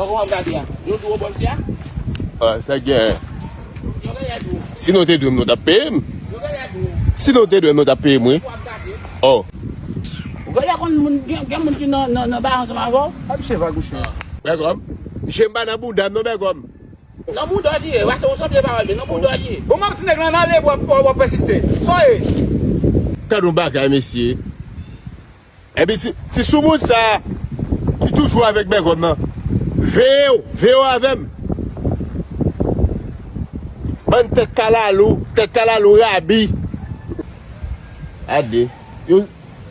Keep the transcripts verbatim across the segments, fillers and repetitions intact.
Kòman w ap gade a? Yo dou w bòl si a? Ah, sa gen. Yo genyen dou w. Si nou te dwe m, nou t ap peye m. Yo genyen dou w. Si nou te dwe m, nou t ap peye m, wi. Ou ap gade. Oh. Ou genyen konn moun, gen, gen moun ki nan, nan, nan bagay ansanm avè w? A, misye vag, misye. Bègòm. Misye m pa nan bouda m, non, Bègòm. Nan bouda w li ye, pase ou sanble pawòl, men nan bouda w li ye. Bon, m ap di nèg lan ale, w ap, w ap pèsiste. Sa w ye? Gad yon bagay, mesye. Epi ti, ti soumoun sa a ki toujou avèk Bègòm nan, veye w, veye w avè m. Bann tèt kalalou, tèt kalalou rabi. Gade. Yo,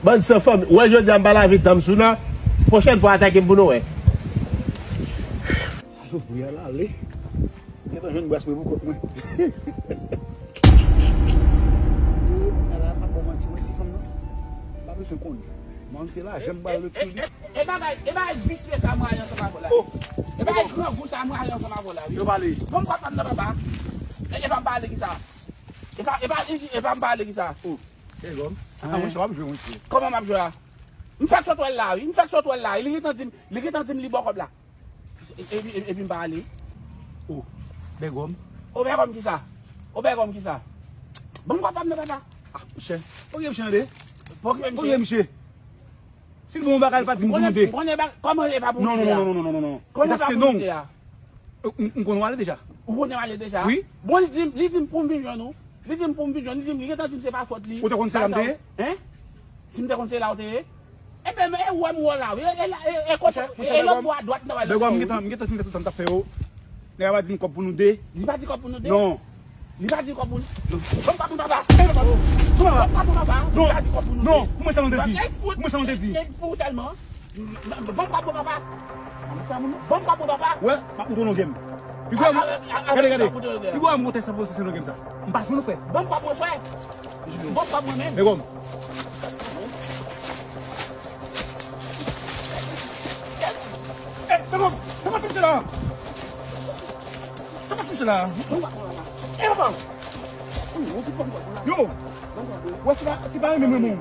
bann san fanmi. Ou wè jodi a m pa lave dan m sou nan. Pwochèn fwa atake m pou nou wè. Alo, pou y al ale. Gentan jwenn bras mwen pou kont mwen. Ala, pa ba w manti, mwen ti fanm nan. Pa bezwen konn. Mwen se lajan m ba l sou li. E, e, e, e bagay, e bagay visye sa mwen ale ansanm avè w la. Oh. E bagay grangou sa mwen ale ansanm avè w la, wi. Yo pale. Bon, m pa, pa m nan papa. E, e pa m pale ki sa. E pa, e pa, e, e pa m pale ki sa. Oh. E gòm. Ah, mwen, sa w ap jwe, mwen, se. Kòman m ap jwe a? M fèk sot wè l la, wi. M fèk sot wè l la. Li gentan di m, li gentan di m li ba w kòb la. E, e, e, epi m pa ale. O, Bègòm. O, Bègòm kisa? O, Bègòm kisa? Ban m kòb pa m nan, papa. Ah, monchè. Okipe misye tande. Okipe misye. Okipe misye. Si l bon bagay, l pa di m pou nou de. Konnen ba-, kòman e pa bon misye a? Non, non, non, non, non, non, non, non. Konnen e pa bon misye a? E, m, m konn w ale deja. Ou konnen w ale deja? Wi. Bon, li di m, li di m pou m vin jwenn ou. Li di m pou m vin jwenn, li di m, li gentan di m se pa fòt li. Ou te konn se la m te ye? Hein? Si m te konn se la ou te ye? Enben, men e ou wè m wè w la, wi. E, e, e, e, kote, e, e lòt bò a dwat nan wè lòt bò, wi. Bègòm, m gentan, m gentan fin fè tout sa m t ap fè yo. Nèg la pa di m kòb pou nou de. Li pa di kòb pou nou de? Non. Li pa di kòb pou nou. Ban m kòb mwen, papa. Ban m kòb mwen, papa. Li pa di kòb pou nou de. Non, non, mwen sa nou te di. Mwen sa nou te di. E pou ou sèlman. Ban m kòb mwen, papa. Ban m kòb mwen, papa. Wè, m ap montre w nan game. Piga, gade, gade. Piga, m montre sa pou se nan game sa. M pa jwenn ou, frè. Ban m kòb mwen, frè. Ban m kòb mwen menm. Bègòm. Eh, Bègòm, sa pase misye la? Sa pase misye la? Eh, papa. Yo. Wè, se pa, se pa renmen mwen, mwen.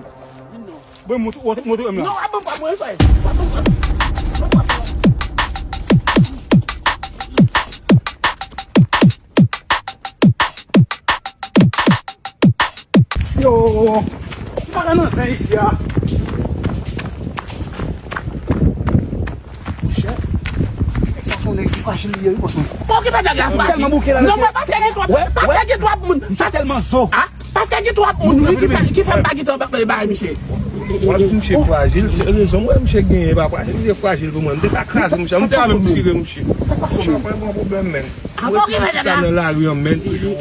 Bon, montre, montre, montre m la. Non, a bon, pa mwen, frè. Pa bon, pa. Bon, pa mwen. Yo, m pa ka nan zen isi a. Monchè, nèg sa se yon nèg ki frajil li ye, wi, bòs mwen. Pa okipe nèg la, frajil. Tèlman bouke la, non, mesye. Paske gen twòp, wè, paske gen twòp moun. Sa tèlman zo. Ah, paske gen twòp moun, wi, ki fè, ki fè m pa gentan bay misye. W ap di misye frajil, se rezon mwen misye genyen, pa frajil, misye frajil pou mwen. M te ka kraze misye, m te anvi tire misye. Sa pa fè m pran pwoblèm, men. Mwen te nan lari an, men, toujou.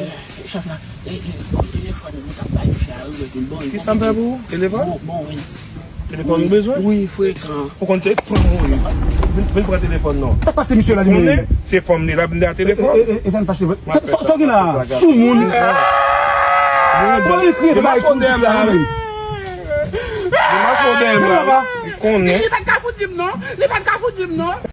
Chèf la, e, e, kòm telefòn ou t ap bay misye a, yo jwe tout bon. Kisa m fè pou ou? Telefòn? Bon, bon, wi. Telefòn ou bezwen? Wi, frekan. Ou konn se fanm ou ye. Vin, vin pran telefòn non. Sa pase misye la li menm? Konnen se fanm li la, vin a telefòn. E, e, e, e, fache. Sa, sa, sa gen la? Soumoun. Bon, li kriye, se bay pou sa, wi. Li mache dèyè m la. Li konnen. Li pa t ka fout di m non. Li pa t ka fout di m non.